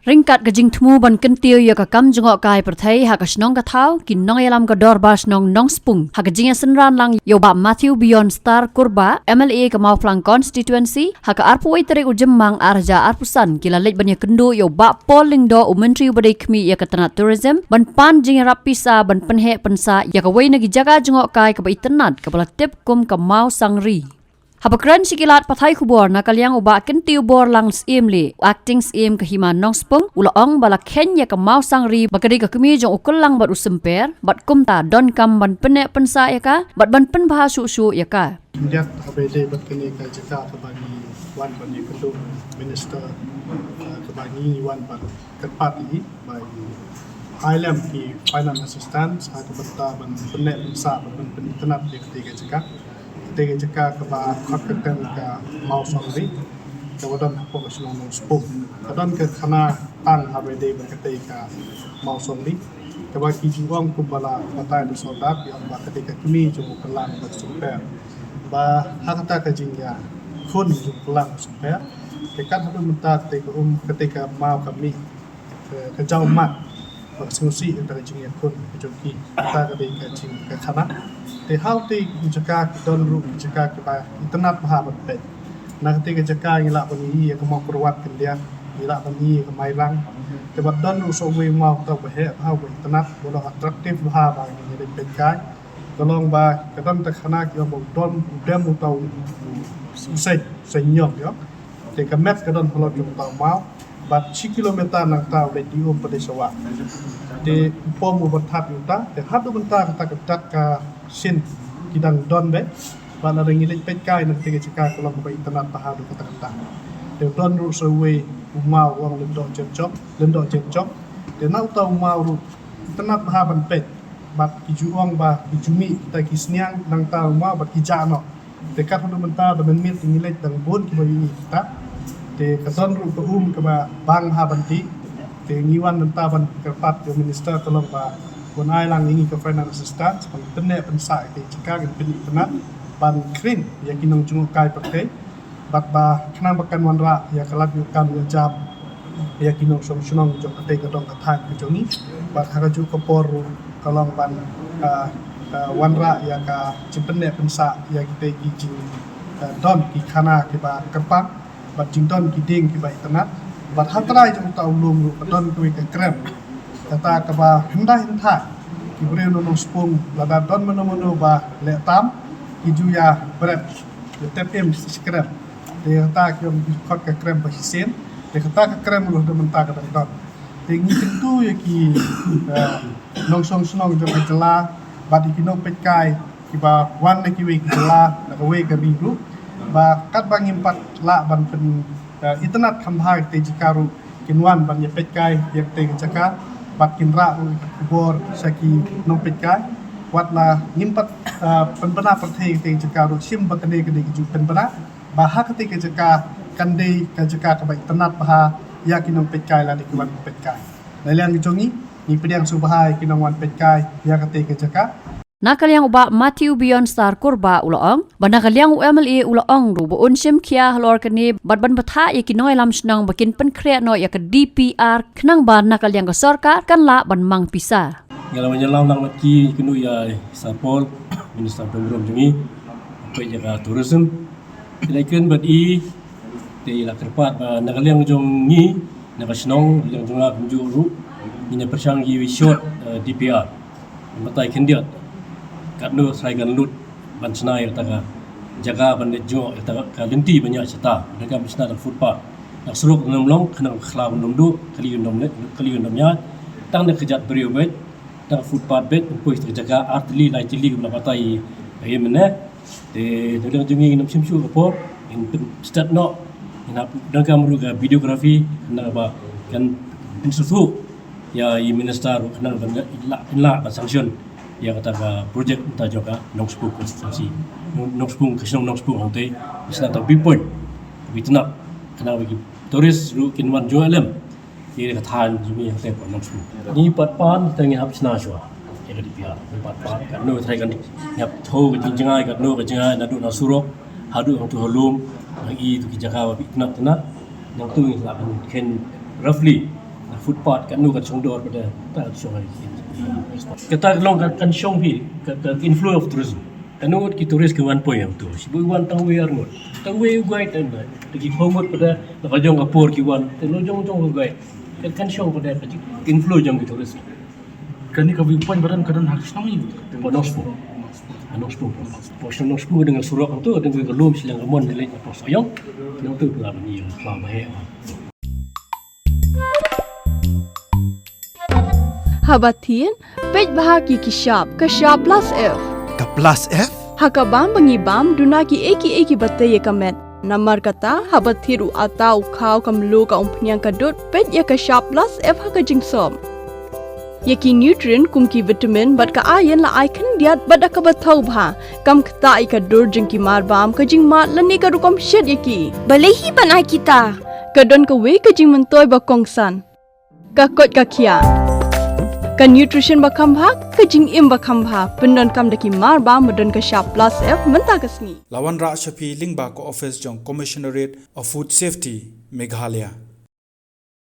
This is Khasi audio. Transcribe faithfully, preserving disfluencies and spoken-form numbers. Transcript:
Ryngkat ka jingthmu ban kyntiew ïa ka kam jngohkai pyrthei ha ka shnong ka thaw, ki nongïalam ka dorbar shnong Nongspung ha ka jingïasynran lang ïa u Bah Matthew Beyond Star Kurbah, M L A ka Mawphlang Constituency, ha ka arphew wei tarik u Jymmang ar hajar arphew san, ki la leit ban ïakynduh ïa u Bah Paul Lyngdoh, u Myntri uba dei khmih ïa ka tnat tourism, ban pan jingïarap pisa ban pynheh pynsah ïa kawei na ki jaka jngohkai kaba itynnad kaba la tip kum ka Mawsangri. Haba kren sha ki lad pathai khubor na ka liang u Bah Kyntiew Borlang Syiemlieh, u Acting Syiem ka Hima Nongspung, u la ong ba la kheiñ ïa ka Mawsangri ba ka dei ka kmie jong u Kullang bad u Symper, bad kumta donkam ban pynheh pynsah ïa ka bad ban pynbha shuh shuh ïa ka. Khyndiat haba ïadei bad kane ka jaka kaba ngi wan ban ïakynduh Minister, eh, kaba ngi wan ban kyrpad ïa i ba i ai lem ki finance assistance ha ka bynta ban pynheh pynsah bad ban pynitynnad ïa katei ka jaka. Katei ka jaka kaba khot ka kyrteng ka Mawsangri, kaba don hapoh ka shnong Nongspung. Ka don ka khana tang haba ïadei bad katei ka Mawsangri, kaba ki ju ong kumba la batai da sordar, ki ong ba katei ka kmie jong u Kullang bad u Symper. Ba ha kata ka jingïakhun jong u Kullang bad u Symper, te kat haduh mynta katei ka um, katei ka maw ka mih, ka, ka jaw mat, ba ka sngewsih ïa kata ka jingïakhun ka jong ki. Kata ka dei ka jing, ka khana. Te ha utei u jaka ki don ruh ki jaka kiba itynnad bha ban peit. Na katei ka jaka ngi lah ban ïohi ïa ka Mawkyrwat khyndiat, ngi lah ban ïohi ïa ka Mairang. Te bad don ruh sa uwei u maw uta uba heh bha, uba itynnad, uba long attractive bha ba ngi leit peit kai. Ka long ba ka don ta khana ki ong ba u don, u dem uta u seng, u seng ñiong, ïa. Te ka met ka don halor jong uta u maw, bad shi kilometer nangta u leit die um pat dei sha wah. Te u pom uba thad ïa uta, te haduh mynta kata ka dak ka shin ki dang don beit. Bad lada ngi leit peit kai na katei ka jaka ka long kaba itynnad bha haduh katta katta. Te u don ruh sa uwei u maw u ong Lyngdoh Jerchok, Lyngdoh Jerchok. Te na uta u maw ruh itynnad bha ban peit. Bad ki ju ong ba ki ju mih kita ki sniang nangta u maw bad ki jah noh. Te kat haduh mynta da mynmiet ngi leit dang bun kiba ïohi kita. Te ka don ruh ka um kaba bang bha ban tih. Te ngi wan mynta ban kyrpad ïa u Minister ka long ba un ai lang ïa ngi ka finance assistance ban pynheh pynsah ïa katei ka jaka, kan pynitynnad ban khring ïa ki nongjngohkai pyrthei. Bad ba khnang ba kan wanrah ïa ka lad ïa u kam ïa u jam ïa ki nongshong shnong jong katei ka dong ka thaiñ ka jong ngi. Bad ha kajuh ka por ruh ka long ban, ah, ah, wanrah ïa ka jingpynheh pynsah ïa kitei ki jing, ah, don ki khana kiba kyrpang bad jingdon ki dieng kiba itynnad. Bad ha trai jong uta u lum ruh ka don kawei ka krem, kata kaba hyndai hynthai ki briew na Nongspung lada don mano mano ba leh tam ki ju ïa bret, ïa tep im shi krem. Te kata ki ong ki khot ka krem ba shisien. Te kata ka krem ruh da mynta ka dang don. Te ngi kyntu ïa ki, eh, nongshong shnong jong ka jylla bad ïa ki nongpeitkai kiba wan na kiwei ki jylla, na kawei ka ri ruh, ba katba ngim pat lah ban pyn, eh, itynnad kham bha ïa katei ka jaka ruh, kin wan ban ïa peitkai ïa katei ka jaka bad kin rah ruh ïa ka khubor sha ki nongpeitkai. Wat la ngim pat, eh, pynbna pyrthei ïa katei ka jaka ruh, shim ba kane ka dei ka jingpynbna ba ha katei ka jaka kan dei ka jaka kaba itynnad bha ïa ki nongpeitkai lada ki wan peitkai. Na liang jong ngi, ngi pdiang sngewbha ïa ki nongwan peitkai ïa katei ka jaka. Na ka liang u Bah Matthew Beyond Star Kurbah u la ong ba na ka liang u M L A u la ong ruh ba un shim khia halor kane bad ban batai ïa ki nongïalam shnong ba kin pynkhreh noh ïa ka D P R khnang ba na ka liang ka sorkar kan lah ban mang pisa. Ngi la wan ïalam lang bad ki, kynduh ïa i Sir Paul, Minister ba burom jong ngi, peit ïa ka tourism. Ki la kren bad i, te i la kyrpad ba na ka liang jong ngi, na ka shnong, liang jong nga kumjuh ruh, ngin ïa pyrshang ïa i short, eh, D P R. Batai khyndiat katno trai kan lut ban shna ïa kata ka jaka ban leit jngoh ïa kata ka lynti ban ïaid shata. Dang ka ban shna da footpath. Na surok ym long, khnang ka khlaw kan ym duh, kali kan ym leh, kali kan ym ïaid. Tang da ka kjat briew beit, tang footpath beit, pynpoi ka jaka ar tylli lai tylli kumba la batai ïa i mynne. Te na liang jong ngi ngin ym shim shuh ka por, ngin pynstet noh, ngin hap donkam ruh ka videography, khnang ba kan pynsngewthuh ïa i minister ruh khnang ban ïa, lah, lah ban sanction ïa kata ka project mynta jong ka Nongspung constituency. Nong-, Nongspung, ka shnong Nongspung hangtei, sna ta viewpoint, wi tnat, khnang ba ki tourist ruh kin wan jngoh lem ïa ka thaiñ jong ngi hangtei hapoh Nongspung. Ngi pat pan, kita ngi hap shna shuwa ïa ka D P R. Ngi pat pan, katno trai kan, ngi hap thew ka jingjngai, katno ka jingjngai, naduh na surok haduh hangtu ha lum, nang i tu ki jaka ba bit tnat tnat. Nangtu ngi lah ban kheiñ roughly Footpath katno kan shong dor pat da, ta shong ai. Kata long ka kan shong phi ka, ka inflow of tourism. Katno ngut ki tourist ki wan poi ïa uto. Shibun wan tang wei ar ngut. Tang wei u guide tang da. Te ki phew ngut pat da, la ka jong ka por ki wan. Te la jong jong ka guide. Kan, kan shong pat da ka inflow jong ki tourist. Kane ka viewpoint ba don ka don ha ka shnong ïa u. Ba Nongspung. Ba Nongspung. Ba Nongspung ka don ka surok tu, ka don ka lum shiliang ka mon de leit na Pos Ayong. Nang tu pula ba ni pula ba he. Haba thied, peit bha ki ki shap, ka shap plus F. Ka plus F? Ha ka bam ba ngi bam, duna ki ei ki ei ki ba tei ïa ka met. Namar kata, haba thied u atta, u khaw, ka mluh, ka umphniang, ka dud, peit ïa ka shap plus F ha ka jingsop. Ïa ki nutrient kum ki vitamin bad ka iron la ai khyndiat bad da kaba thaw bha. Kam ktah ïa ka dur jong ki marbam, ka jingmad lane ka rukom shet ïa ki. Balei hi ban ai kita? Ka don kawei ka jingmyntoi ba kongsan. Ka koit ka khiah. Ka nutrition ba kham bha, ka jingim ba kham bha. Pyndonkam da ki marbam ba don ka shap plus F mynta ka sngi. La wanrah sha phi lyngba ka office jong Commissionerate of Food Safety, Meghalaya.